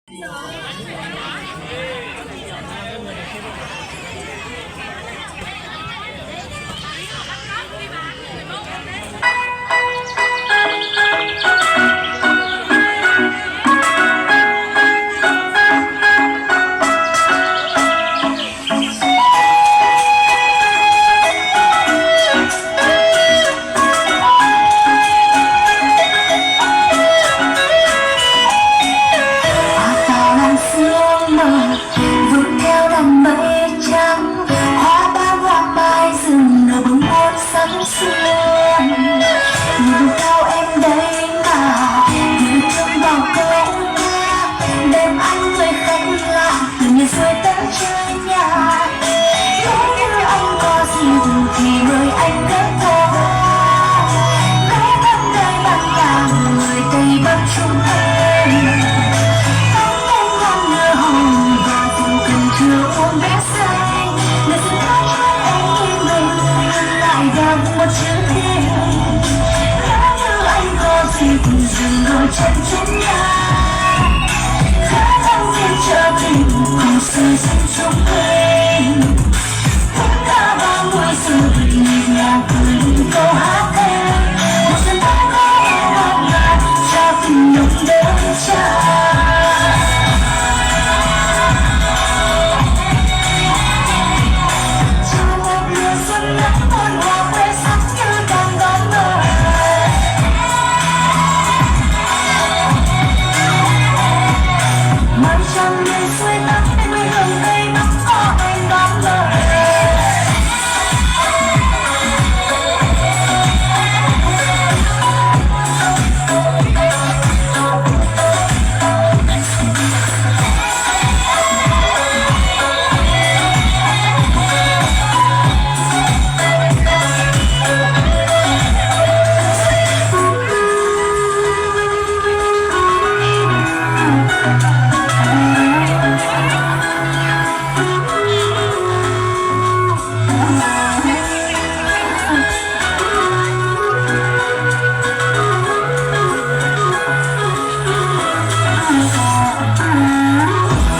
Hoa tao đang sương mờ, vươn theo đám mây trắng, hoa ban hoa mai rừng nở bừng muôn sắc xuân. Người đừng theo em đây mà, người đừng thương vào câu ca, đêm anh người khách lạ, từ miền xuôi tới chơi nhà. Nếu như anh có dịp thì mời anh ghé thăm. Ghé thăm nơi bản làng người Tây Bắc chúng em. Tắm canh ngon lửa hồng và rượu cần chưa uống đã say. Người xưa nói cho em yên bình, lại gặp một chữ thiêng. Nếu như anh có dịp dừng đôi chân chúng ta. Ghé thăm phiên chợ tình cùng sự sống chung quanh. Chúng ta ba mươi xưa nhịp nhàng, câu hát thơ. Một sân khấu có em ngọt ngào, cho tình nồng đơm chan. Cho một mùa xuân nắng muôn hoa quê sắc như đang đón mời. Mây trắng miền xuôi tắm, quê hương Tây Bắc có em đón mời.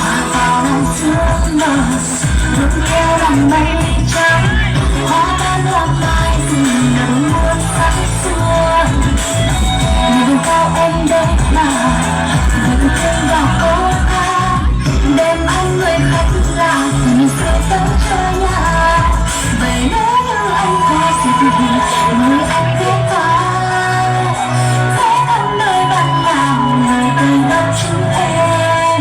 Hoa tao đang sương mờ, nương theo đám mây trắng. Hoa ban hoa mai rừng nở muôn sắc xuân. Người đừng theo em đây mà, người đừng thương vào câu ca. Đêm anh người khách lạ, từ miền xuôi tới chơi nhà. Vậy nếu như anh có dịp, mời anh ghé thăm. Ghé thăm nơi bản làng, nơi Tây Bắc chúng em.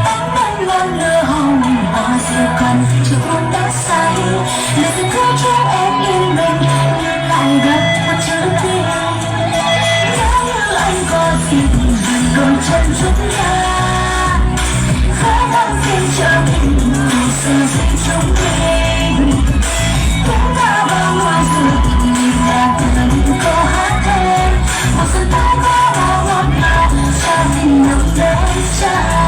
Tắm nắng ngon lửa hồng, hoa rượu cần chưa uống đã say. Lời xin hứa cho em yên bình, nhưng lại gặp một chữ thiêng. Nếu như anh có dịp, đừng đôi chân chúng ta. Ghé thăm phiên chợ tình, sự sinh chúng mình. Chúng ta bao mùa xuân, nhịp nhàng từng câu hát thêm. Mùa xuân ta có bao ngọt ngào, cho tình nồng đơm chan.